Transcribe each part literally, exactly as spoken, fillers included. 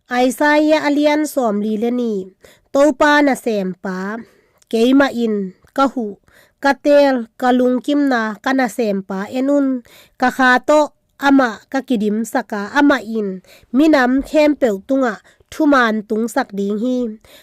Isaiah a lian sawmli le nih. Topa nasempa, keimah in ka huh, ka teel, ka lungkimna ka nasempa en un, ka kha tawh amah ka kidimsak a, amah in minam khempeuh tungah thuman tungsak ding hi.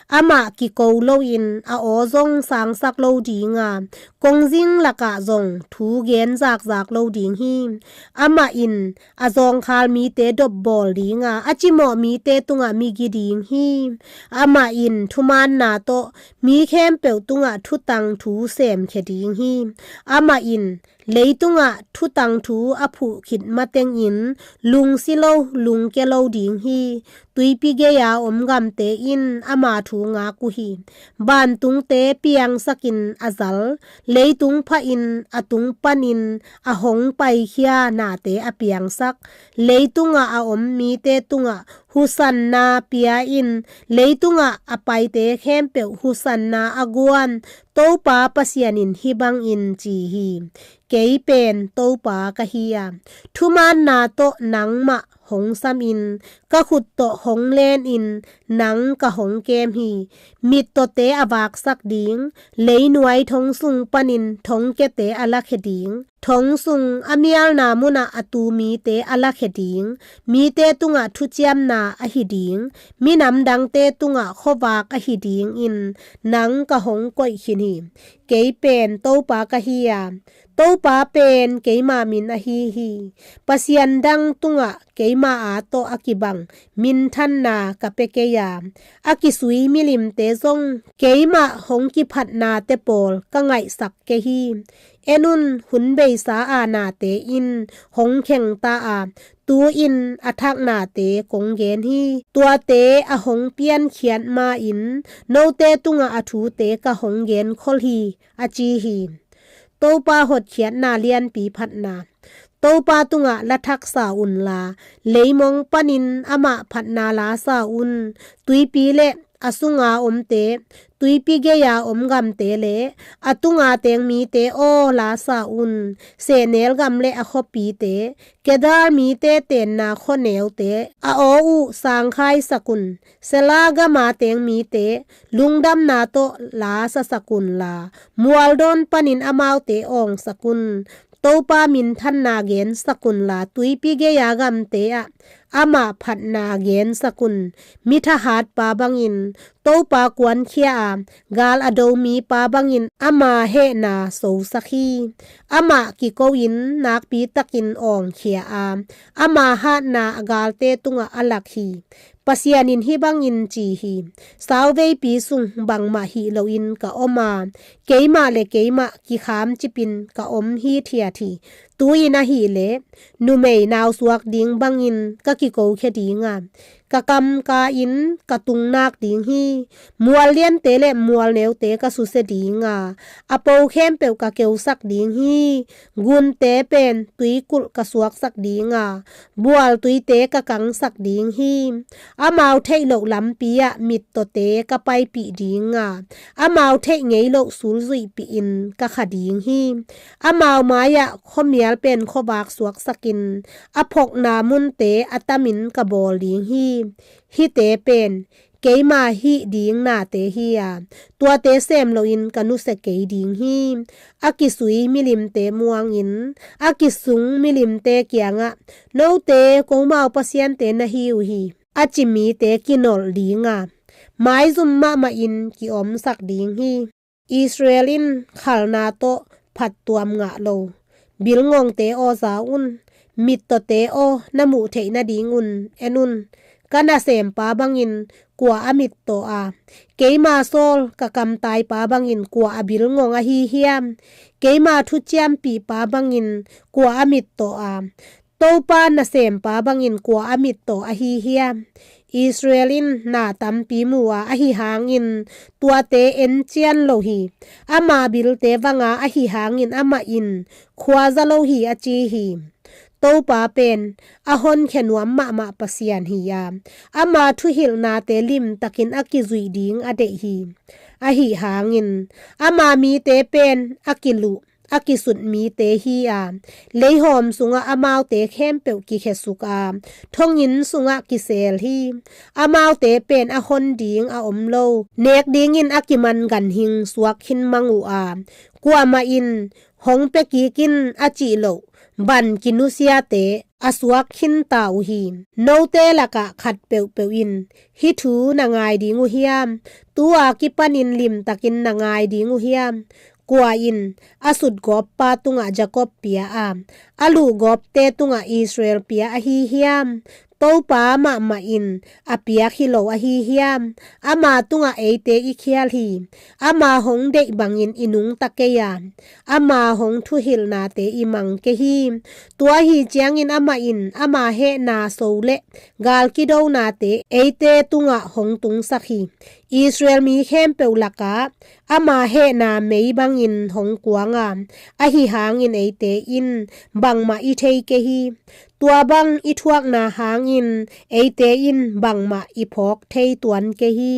Amah kiko loin a aw zong sangsak lo ding a, kongzing lakah zong thu gen zakzak lo ding hi. Amah in a zawngkhal mite dopbawl ding a, a cimawh mite tungah migi ding hi. Amah in thumaanna tawh mi khempeuh tungah thutang thu semkhia ding hi. Amah in leitungah thutang thu a phuh khit matengin lungsi lo, lungkia lo ding hi. Tuipi gei-a om gamte in ama thu ngak uh hi. Vantungte piangsakin a zal, leitung phahin a tung panin a hong paikhia nate a piangsak, leitungah a om mite tungah husanna pia-in, leitungah a paite khempeuh husanna a guan, Topa Pasian in hih bangin ci hi. Kei pen Topa ka hi a, thumaanna tawh nangmah hong samin, ka khut tawh hong lenin nang ka hong kem hi. Mittawte a vaksak ding, leinuai thong sung panin thongkiate a lakhia ding, thong sung a mialna munah a tu mite a lakhia ding, mite tungah thuciamna ahi ding, minam dangte tungah khuavak ahi dingin nang ka hong koih khin hi. Kei pen Topa ka hi a, Topa pen keima min ahi hi. Pasian dang tungah keima aa tawh a kibang minthanna ka pia kei a, a kisui milimte zong keimah hong kiphatnate pawl ka ngaihsak kei hi. En un, hun beisa a nate in hong kheng ta a, tu-in a thaknate kong gen hi. Tuate a hong piankhiat ma-in note tungah a thute ka hong genkhol hi, a ci hi. Topa hotkhiatna lianpi phatna. Topa tungah la thaksa unla, leimong panin amah phatna lasa un. Tuipi le a sunga omte, tuipi gei-a om gamte le a tunga teng mite aw lasa un. Sehnel gam le a khuapite, Kedar mite tenna khuaneute, a aw uh sangkhaisak un. Sela gama teng mite, lungdamna tawh la sasak unla, mualdawn panin amaute awngsak un. Topa minthanna gensak unla, tuipi gei-a gamte ah amah phatna gensak un. Mi thahatpa bangin Topa kuankhia a, gal a do mipa bangin ama hehna sosak hi. Amah kiko-in nakpitakin awngkhia a, ama hatna a galte tungah a lak hi. Pasian in hih bangin ci hi. Sauveipi sung bangmah hih loin ka om a, keimah le keimah kikhamcipin ka om hithiat hi. Tu-in ahih leh numei nausuak ding bangin ka kikokhia ding a, ka kam ka-in ka tungnak ding hi. Mual liante le mual neute ka susia ding a, a po khempeuh ka keusak ding hi. Gunte pen tuikulh ka suaksak ding a, bual tuite ka kangsak ding hi. Amau theih loh lampi ah mittawte ka paipih ding a, amau theih ngei loh sulzuihpih in ka kha ding hi. Amau mai-ah khuamial pen khuavak suaksakin, a phokna munte a tamin ka bawl ding hi. Hihte pen keima hih ding nate hi a, tuate sem loin ka nusia kei ding hi. A kisui milimte muangin, a kisung milimte kiangah, note komau pasiante na hi uh hi, a ci mite kinolh ding a, maizum mahmahin ki-omsak ding hi. Israel in khalna tawh phattuam ngah lo. Bilngongte aw, za un. Mittawte aw, na muh theih nadingun en un. Ka nasempa bangin kua a mittaw a? Keima sawl ka kamtaipa bangin kua a bilngong ahi hiam? Keima thuciampihpa bangin kua a mittaw a? Topa nasempa bangin kua a mittaw ahi hiam? Israel in na tampi mu a, ahi hangin tuate encian lo hi. Ama bilte vanga ahi hangin amah in khuaza lo hi, a ci hi. Topa pen a honkhia nuam mahmah Pasian hi a, ama thuhilhnate limtakin a kizuih ding a deih hi. Ahi hangin ama mite pen a kiluh, a kisut mite hi a, leihawm sungah amaute khempeuh kikhiasuk a, thonginn sungah kisel hi. Amaute pen a hon ding a om lo, nek dingin a kiman ganhing suak khin mang uh a, kuamah in hong pia kik in a cih loh ban kinusiate a suak khin ta uh hi. Note lakah khat peuhpeuh in hih thu na ngai ding uh hiam? Tu-a kipanin limtakin na ngai ding uh hiam? Kua in a sutgawppa tungah Jacob pia a, a luhgawpte tungah Israel pia ahi hiam? Topa mahmah in a piak hi lo ahi hiam? Ama tungah eite i khial hi. Ama hong deih bangin i nungta kei a, ama hong thuhilhnate i mang kei hi. Tua ahi ciangin amah in ama hehna so le gal kidonate eite tungah hong tungsak hi. Israel mi khempeuh lakah ama hehna mei bangin hong kuang a, ahi hangin eite in bangmah i thei kei hi. Tua bang i thuakna hangin eite in bangmah i phawk thei tuan kei hi.